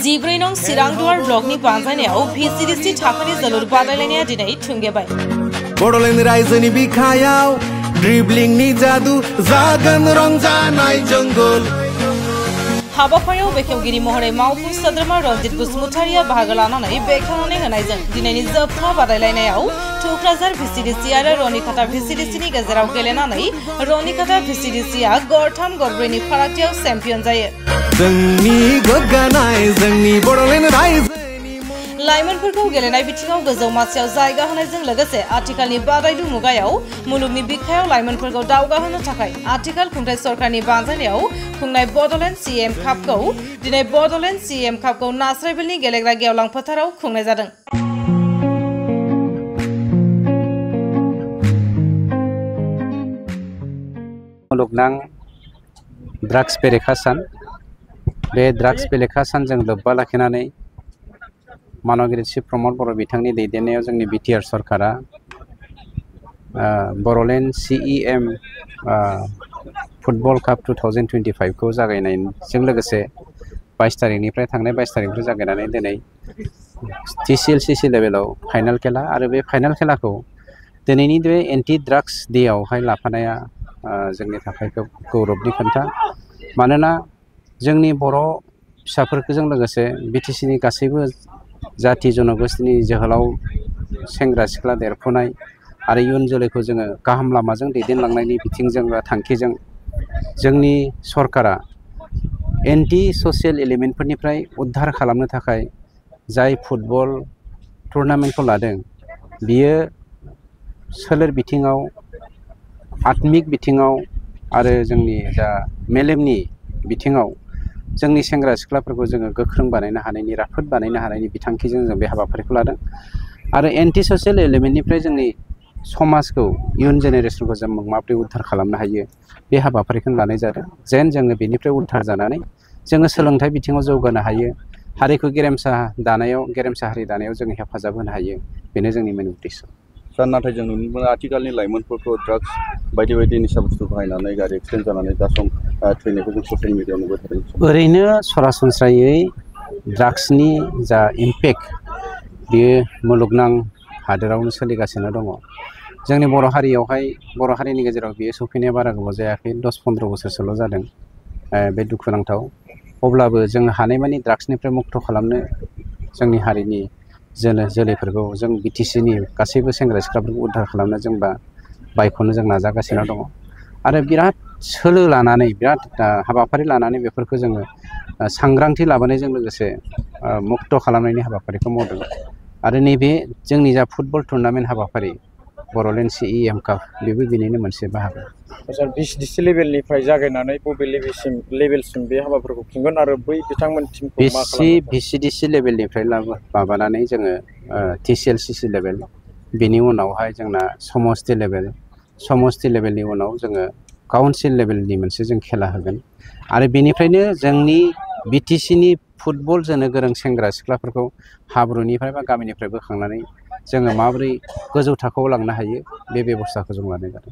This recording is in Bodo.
जिब्रै नं सिरांदुवार ब्लकनि बानजायनायाव VCDC थाखोनि जोलुर बादायलायनाया दिनै थुंगेबाय। बड'लेण्ड रायजोनि बिखायाव ड्रिब्लिंनि जादु जागोन रंजानाय जंगल। हाबाफारियाव बेखेवगिरि महरै मावफुं सोद्रोमा रनजित बसुमतारिया बाहागो लानानै बेखेवनानै होनायजों दिनैनि जोबथा बादायलायनायाव टुक्राझार VCDC आरो रनिखाता VCDCनि गेजेराव गेलेनानै रनिखाता VCDCआ गरथाम गरब्रैनि फारागथियाव चेम्पियन जायो। जोंनि गोग्गानाय जोंनि बड'लेण्ड रायजोनि लाइमोनफोरखौ गेलेनाय बिथिङाव गोजौ मासियाव जायगा होनायजों लोगोसे आथिखालनि बादायलु मुगायाव मुलुगनि बिखायाव लाइमोनफोरखौ दावगाहोनो थाखाय आथिखाल खुंथाय सरकारनि बानजायनायाव खुंनाय बड'लेण्ड CM कापखौ दिनै बड'लेण्ड CM कापखौ नास्रायबिलनि गेलेग्रा गेवलां फोथाराव खुंनाय जादों। मुलुगनां ड्राग्स बेरेखा सान बे ड्राग्स बेरेखा सानजों लोब्बा लाखिनानै मानगिरि श्री प्रमद बर' बिथांनि दैदेननायाव जोंनि BTR सरकारा बड'लेण्ड CEM फुटबल काप 2025 खौ जागायनायजों लोगोसे 22 तारिखनिफ्राय थांनाय 22 तारिखनिफ्राय जागायनानै दिनै TCLCC लेभेलाव फाइनाल खेला आरो बे फाइनाल खेलाखौ दिनैनि बे एन्टि ड्राग्स डेआवहाय लाफानाया जोंनि थाखाय गौरबनि खोथा। मानोना जोंनि बर' फिसाफोरजों लोगोसे BTCनि गासैबो जाति जनगोष्ठीनि जोहोलाव सेंग्रा सिख्ला देरफुनाय आरो इयुन जोलैखौ जोङो गाहाम लामाजों दैदेनलांनायनि बिथिंजों बा थांखिजों जोंनि सरकारा एन्टि ससियेल एलिमेन्टफोरनिफ्राय उद्धार खालामनो थाखाय जाय फुटबल टुर्नामेन्टखौ लादों बियो सोलेर बिथिङाव आत्मिक बिथिङाव आरो जोंनि जा मेलेमनि बिथिङाव जोंनि सेंग्रा सिख्लाफोरखौ जोङो गोख्रों बानायनो हानायनि राफोद बानायनो हानायनि बिथांखिजों जों बे हाबाफारिखौ लादों आरो एन्टि ससियेल एलिमेन्टनिफ्राय जोंनि समाजखौ इयुन जेनेरेसनखौ जों माबोरै उद्धार खालामनो हायो बे हाबाफारिखौ लानाय जादों। जेन जोङो बेनिफ्राय उद्धार जानानै जोङो सोलोंथाइ बिथिङाव जौगानो हायो, हारिखौ गेरेमसा हारि दानायाव जोङो हेफाजाब होनो हायो, बेनो जोंनि मेन उद्देश्य। सार नाथाय जों नुनो मोनो आथिखालनि लाइमोनफोरखौ ड्राग्स बायदि बायदि निसा बुस्थु बाहायनानै गारि एक्सिडेन्ट जानानै दासम थैनायखौ जों ससियेल मिडियायाव नुबाय थादों। ओरैनो सरासनस्रायै ड्राग्सनि जा इम्पेक्ट बेयो मुलुगनां हादोरावनो सोलिगासिनो दङ। जोंनि बर' हारिनि गेजेराव बेयो सफैनाया बारा गोबाव जायाखै, 10-15 बोसोरसोल' जादों। बे दुखुनांथाव। अब्लाबो जों हानायमानि ड्राग्सनिफ्राय मुक्त खालामनो जोंनि हारिनि जोलैफोरखौ जों BTCनि गासैबो सेंग्रा सिख्लाफोरखौ उद्धार खालामनो जोंबा बायख'नो जों नाजागासिनो दङ आरो बिराद सोलो लानानै बिराद हाबाफारि लानानै बेफोरखौ जोङो सांग्रांथि लाबोनायजों लोगोसे मुक्त खालामनायनि हाबाफारिखौ मावदों आरो नैबे जोंनि जा फुटबल टुर्नामेन्ट हाबाफारि बड'लेण्ड CEM काप बेबो बेनिनो मोनसे बाहागो। सार VCDC लेभेलनिफ्राय जागायनानै बबे लेभेलसिम बे हाबाफोरखौ खुंगोन आरो बै बिथांमोन टिमखौ मा खालामगोन? VCDC लेभेलनिफ्राय माबानानै जोङो TCLCC लेभेल, बेनि उनावहाय जोंना समष्टि लेभेलनि उनाव जोङो काउन्सिल लेभेलनि मोनसे जों खेला होगोन आरो बेनिफ्रायनो जोंनि BTCनि फुटबल जोनो गोरों सेंग्रा सिख्लाफोरखौ हाब्रुनिफ्राय बा गामिनिफ्राय बोखांनानै जोङो माबोरै गोजौ थाखोआव लांनो हायो बे बेब'स्थाखौ जों लानाय जादों।